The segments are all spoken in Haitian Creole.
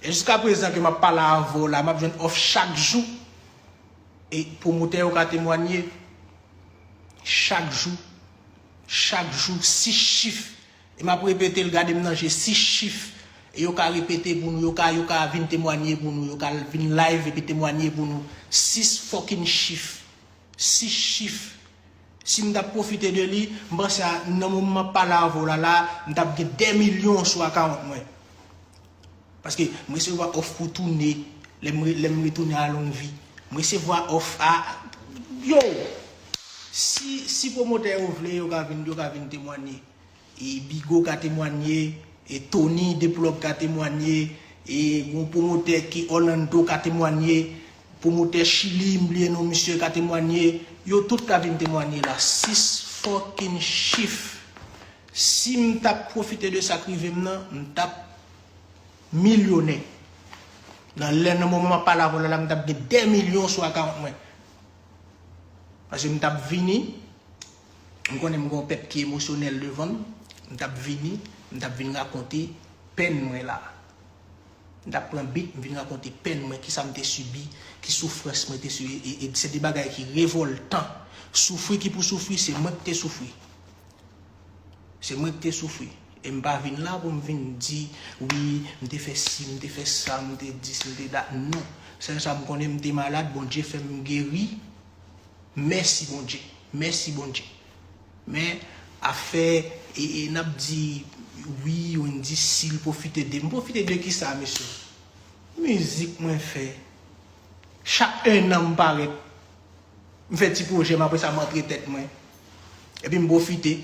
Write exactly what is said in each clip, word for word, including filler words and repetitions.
E jiska prezan ke m ap pale avè w la, m ap jwenn òf chak jou. E pwomotè yo ka temwanye. Chak jou. Chak jou, sis chif. E m ap repete l, gade m nan je, sis chif. E yo ka repete pou nou, yo ka, yo ka vin temwanye pou nou, yo ka vin live epi temwanye pou nou. Sis fucking chif. Sis chif. Si m t ap pwofite de li, m panse a, nan moman m ap pale avè w la, la, m t ap gen dè milyon sou akawont mwen. Paske m resevwa òf pou toune, lè m re-, lè m retounen a Longvi. M resevwa òf a, yo! Si, si pwomotè yo vle, yo ka vin, yo ka vin temwanye. E Bigo ka temwanye, e Tony Deplug ka temwanye, e yon pwomotè ki Orlando ka temwanye, pwomotè Chili, m bliye non misye, ka temwanye. Yo tout ka vin temwanye la. Sis fucking chif. Si m t ap pwofite de sa k rive m nan, m t ap milyonè. Nan lè, nan moman m ap pale avè w la, la, m t ap gen dè milyon sou akawont mwen. Paske m t ap vini, m konnen m gen yon pèp ki emosyonèl devan m, m t ap vini, m t ap vin rakonte pèn mwen la. M t ap pran bit, m vin rakonte pèn mwen, kisa m te sibi, ki soufrans mwen te sibi, e, e se de bagay ki revòltan. Soufri ki pou soufri, se mwen ki te soufri. Se mwen ki te soufri. E m pa vin la pou m vin di, wi, m te fè si, m te fè sa, m te dis, m te dat. Non. Sèl sa m konnen, m te malad, Bondye fè m geri. Mèsi Bondye. Mèsi Bondye. Men, afè, e, e n ap di, wi, Wendyy Seal pwofite de. M pwofite de kisa, mesye? Mizik mwen fè. Chak ennan m parèt. M fè ti pwojè m, apre sa m antre tèt mwen. Epi m pwofite.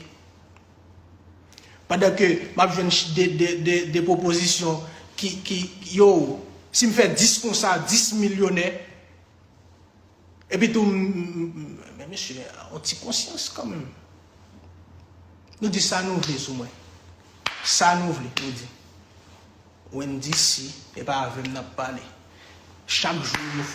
Pandan ke m ap jwenn ch-, de, de, de, de pwopozisyon ki, ki, yo, si m fè dis konsa, dis milyonè. Epi tou, m, m, m, men mesye, yon ti konsyans kanmenm. Nou di sa nou vle sou mwen. Sa nou vle, nou di. Wendyy Seal, e pa avè m n ap pale. Chak jou nou fè